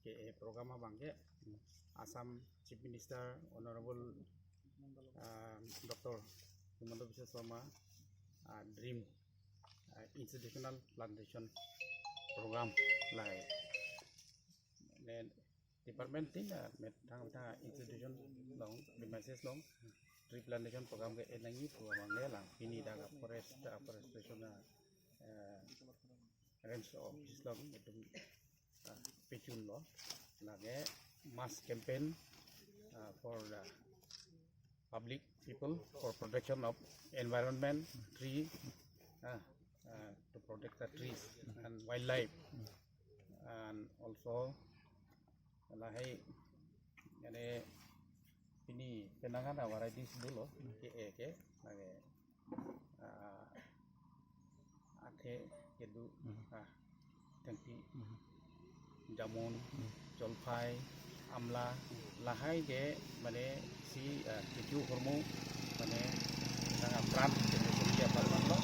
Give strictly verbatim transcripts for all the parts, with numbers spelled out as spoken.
E, e program abang ke Assam Chief Minister Honorable, ah, Doctor Himanta Biswa Sarma, ah, dream, ah, institutional plantation program lahai. Ne department tin, ah, methang methang institution along, premises along tree plantation program ke-en nangji pu abang ke lang pini dak forest, ah, forestation, ah, eh, range office along itum, ah, pachunlo. Lake mass campaign, ah, for the public people for protection of environment, tree, ah, ah, to protect the trees and wildlife, and also lahai, yani, pini penangan a varieties dolo, ke-e ke, lake, ah, athe kedo, ah, tengpi, jamun, jolphai, amla, lahai ke mane isi, ah, kecho ahormu mane nang apran kecho ahormu apharman lo,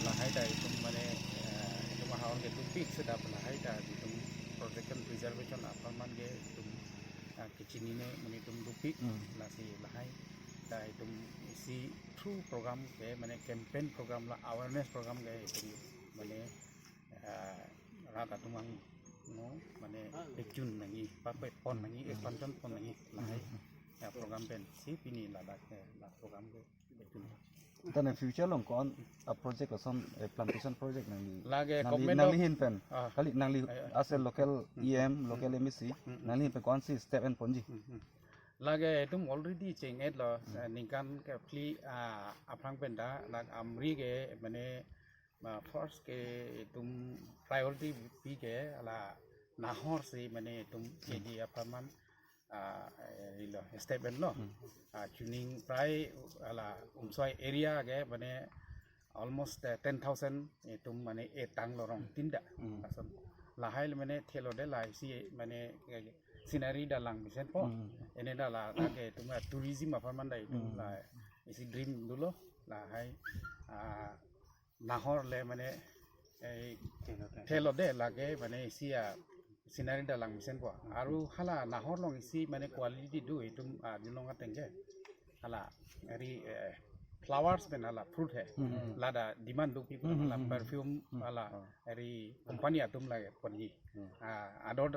lahai ta itum mane, ah, itum ahavar ke dopik seta lahai ta itum protection preservation apharman ke itum, ah, kechinine monit atum dopik, lasi lahai ta itum isi through program ke mane campaign program la awareness program ke itum mane, ah, rat atum angno mane pachun nangji, pape pon nangji, expansion pon nangji lahai, ya, program pensi pini ladak, eh, la program ke pachun. Tane future along ko-an a project lason, eh, plantation project nangli, lake nangli, government nangli of, hin pen, ah, kali nangli, eh, eh, as a local E M, local M A C, nangli hin pen ko-ansi step en ponji? Hmm, hmm. Lake itum already cheng-et lo, eh, ningkan kephli, ah, aphrang pen ta, lake Amri ke mane, ah, first ke itum priority pi ke hala nahor si mane itum keji apharman, ah, eh, ilo, step en lo. Ah, chuning prai hala Umsoi area ke mane almost, eh, ten thousand itum mane etang lo rong tinda. Lason lahai le mane thelo de lahai si mane, eh, scenery ta lang mesenpo. Ene ta la, lake itum, eh, tourism apharman ta itum la isi dream dolo lahai, ah, nahor le mane, eh, thelo de lake mane isi a scenery ta lang mesenpo. Aru hala nahor along isi mane quality do itum, ah, dunong ateng ke. Hala eri, eh, flowers pen hala fruit he. Lata demand do people, hala perfume, hala eri company atum lake ponji. Ah, ador